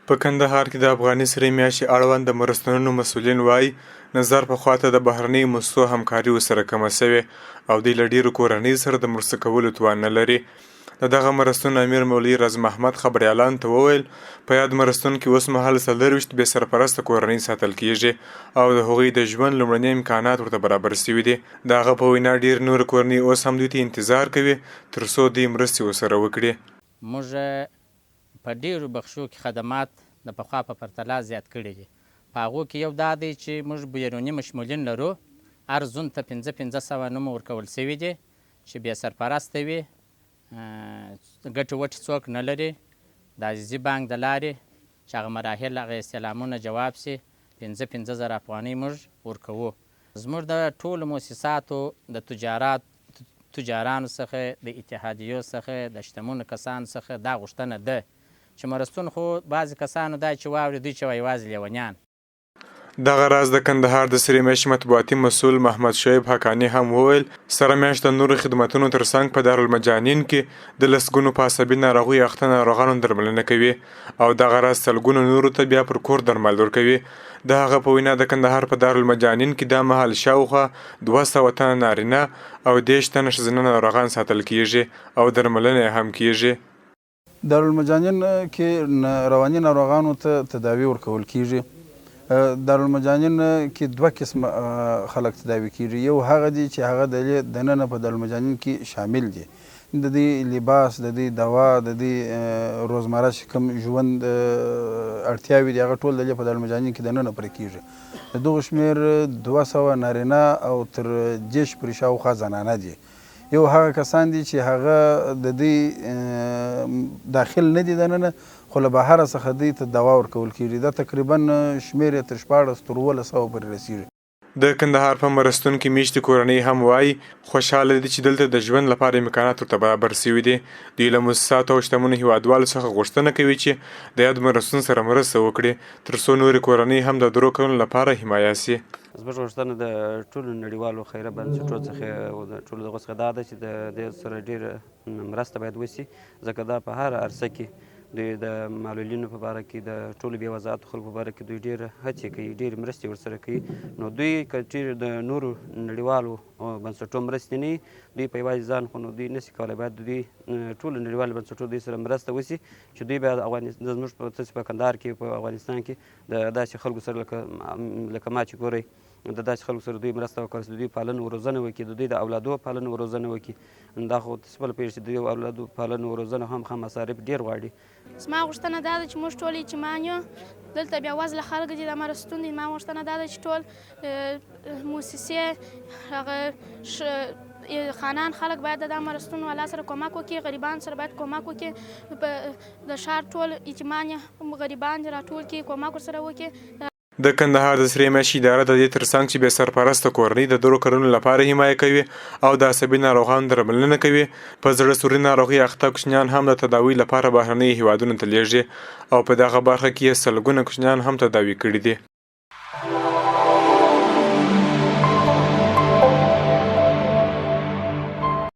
په کندهار کې د افغاني سرې میاشتې اړوند د مرستونونو مسؤلین وايي، نظر پخوا ته د بهرنیو موسسو همکاري ورسره کمه شوې او دوی له ډېرو کورنیو سره د مرسته کولو توان نه لري. د دغه مرستون امیر مولوي راز محمد خبریالانو ته وویل، په یاد مرستون کې اوسمهال 24 بې سرپرسته کورنۍ ساتل کېږي او د هغوی د ژوند لومړني امکانات ورته برابر شوي دي. د هغه په وینا، ډېرې نورې کورنۍ اوس هم دوی ته انتظار کوي، تر څو دوی مرستې ورسره وکړي. موږ په ډېرو بخشو کې خدمات د پخوا په پرتله زیات کړي دي. په هغو کې یو دا دی چې موږ بیروني مشمولین لرو، هر زون ته پنځه 500 نومو ورکول شوي دي چې بې سرپرسته وي، ګټې وټې څوک نه لري، د عزیزي بانک د لارې چې هغه مراحل هغه استعلامونه جواب شي، پنځه 5000 افغانۍ موږ ورکوو. زموږ د ټولو موسساتو د تجارات تجارانو څخه، د اتحادیو څخه، د شتمنو کسانو څخه دا غوښتنه ده چې مرستون خو بعضې کسانو دا چې واوري دوی چې وایي یوازې لیونیان. دغه راز د کندهار د سرې میاشتې مطبوعاتي مسؤل محمد شعیب حقاني هم وویل، سره میاشت د نورو خدمتونو تر څنګ په دارالمجانین کې د لسګونو په عصبي ناروغیو اخته ناروغانو درملنه کوي او دغه راز سلګونو نورو ته بیا پر کور درمل ورکوي. د هغه په وینا، د کندهار په دارالمجانین کې دا مهال شاوخوا 200 تنه نارینه او 30 تنه ښځینه ناروغان ساتل کېږي او درملنه یې هم کېږي. دارالمجانین کې رواني ناروغانو ته تداوي ورکول کېږي. دارالمجانین کې دوه قسمه خلک تداوي کېږي. یو هغه دي چې هغه د دننه په دارالمجانین کې شامل دي، د دوی لباس، د دوی دوا، د دوی روزمره چې کوم ژوند اړتیاوې دي، هغه ټول د دې په دارالمجانین کې دننه پوره کېږي. د دغو شمېر 200 نارینه او تر 30 پورې شاوخوا زنانه دي. یو هغه کسان دي چې هغه د دوی داخل نه دي دننه، خو له بهره څخه دوی ته دوا ورکول کېږي. دا تقریبا شمېر یې تر 16 تر 17 پورې رسېږي. د کندهار په مرستون کې میشتې کورنۍ هم وايي، خوشحاله دي چې دلته د ژوند لپاره امکانات ورته برابر شوي دي. دوی له موسساتو او شتمنو هیوادوالو څخه غوښتنه کوي چې د یاد مرستون سره مرسته وکړي، تر څو نورې کورنۍ هم د درو کلونو لپاره حمایه شي. زموږ غوښتنه د ټولو نړیوالو خیریه بنسټونو څخه او د ټولو دغو څخه دا ده چې د دې سره ډېره مرسته باید وشي، ځکه دا په هر عرصه کې دوی د معلولینو په باره کې، د ټولو بې وزلو خلکو په باره کې دوی ډېره هڅې کوي، ډېرې مرستې ورسره کوي. نو دوی که چېرې د نورو نړیوالو بنسټونو مرستې نه وي، دوی په یوازې ځان خو نو دوی نه شي کولی. باید دوی ټولو نړیوالو بنسټونو دوی سره مرسته وشي چې دوی باید زموږ په تاسې په کندهار کې، په افغانستان کې د داسې خلکو سره لکه ما چې ګورئ، د داسې خلکو سره دوی مرسته وکړي، د دوی پالنه او روزنه وکړي، د دوی د اولادو پالنه او روزنه وکړي. دا خو تاسې خپله پوهېږئ چې د دوی اولادو پالنه او روزنه هم ښه مصارف ډېر غواړي. زما غوښتنه دا ده چې موږ ټول یتیمان یو، دلته بې وزله خلک دي، دا مرستون دی. زما غوښتنه دا ده چې ټول موسسې هغه خانان خلک باید د دا مرستون والا سره کومک وکړي، غریبان سره باید کومک وکړي، د ښار ټول یتیمان غریبان دي راټول کړي، کومک ورسره وکړي. د کندهار د سرې میاشتې اداره د دې ترڅنګ چې بې سرپرسته کورنۍ د درو کلونو لپاره حمایه کوي او د عصبي ناروغانو درملنه کوي، په زړه سوري ناروغۍ اخته کوچنیان هم د تداوۍ لپاره بهرنیو هیوادونو ته لیږي او په دغه برخه کې یې سلګونه کوچنیان هم تداوي کړي دي.